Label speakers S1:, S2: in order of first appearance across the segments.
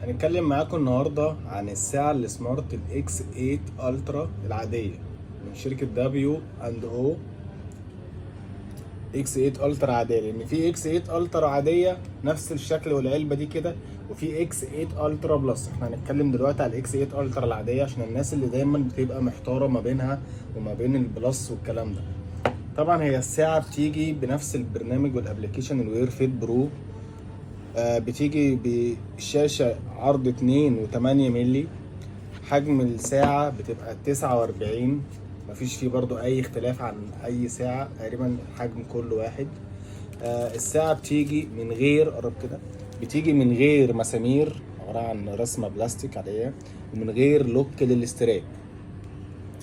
S1: هنتكلم معاكم النهارده عن الساعة ال smart ال X 8 Ultra العادية من شركة W&O. X 8 Ultra عادية، لان في X 8 Ultra عادية نفس الشكل والعلبة دي كده، وفي X 8 Ultra Plus. احنا هنتكلم دلوقتي على ال X 8 Ultra العادية عشان الناس اللي دايما بتبقى محتارة ما بينها وما بين ال Plus والكلام ده. طبعا هي الساعة بتيجي بنفس البرنامج وال application ال Wear Fit Pro. بتيجي بشاشة عرض 2.8 ملي، حجم الساعة بتبقى 49، مفيش فيه برضو أي اختلاف عن أي ساعة تقريبا، الحجم كله واحد. الساعة بتيجي من غير، قرب كده، بتيجي من غير مسامير، عبارة عن رسمة بلاستيك عادية، ومن غير lock لل strap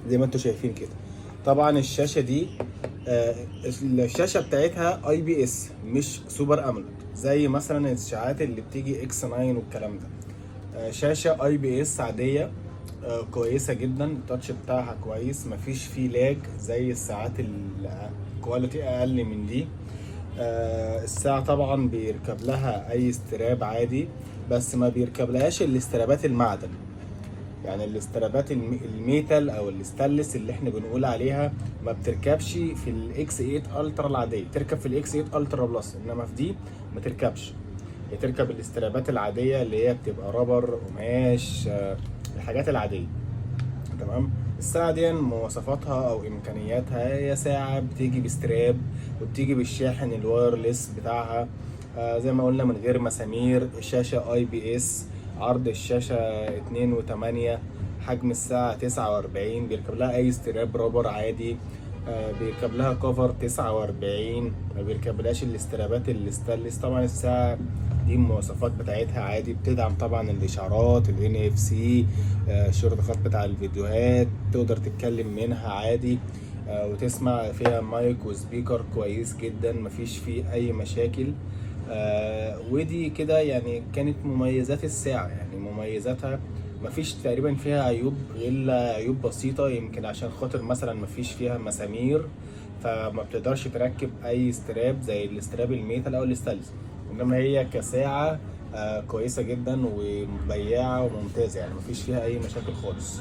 S1: زي ما انتم شايفين كده. طبعا الشاشة دي الشاشة بتاعتها IPS مش Super AMOLED زي مثلا الساعات اللي بتيجي X 9 والكلام ده. شاشة IPS عادية كويسة جدا، ال touch بتاعها كويس، مفيش فيه lag زي الساعات ال quality اقل من دي. الساعة طبعا بيركب لها اي strap عادي، بس ما بيركب لهاش ال strap ات المعدن، يعني ال strap ات ال metal او الستانلس اللي احنا بنقول عليها ما بتركبش في ال X 8 Ultra العاديه، تركب في ال X 8 Ultra Plus، انما في دي ما تركبش. تركب ال strap ات العادية اللي هي بتبقى rubber، قماش، الحاجات العاديه. تمام. الساعة دي مواصفاتها أو إمكانياتها، هي ساعة بتيجي ب strap وبتيجي بالشاحن ال wireless بتاعها، زي ما قلنا من غير مسامير، شاشة IPS، عرض الشاشة 2.8، حجم الساعة 49، بيركب لها أي strap rubber عادي، بيركب لها cover 49، ما بيركبلهاش ال strap ات الستانلس. طبعا الساعة دي المواصفات بتاعتها عادي، بتدعم طبعا الاشارات ال NFC، شورت بتاع الفيديوهات، تقدر تتكلم منها عادي وتسمع فيها mic و speaker كويس جدا، مفيش فيه اي مشاكل. ودي كده يعني كانت مميزات الساعة. يعني مميزاتها مفيش تقريبا فيها عيوب غير عيوب بسيطة، يمكن عشان خاطر مثلا مفيش فيها مسامير فما بتقدرش تركب اي strap زي ال strap ال metal او الستانلس، انما هي كساعة كويسة جدا وبياعة وممتازة، يعني مفيش فيها اي مشاكل خالص.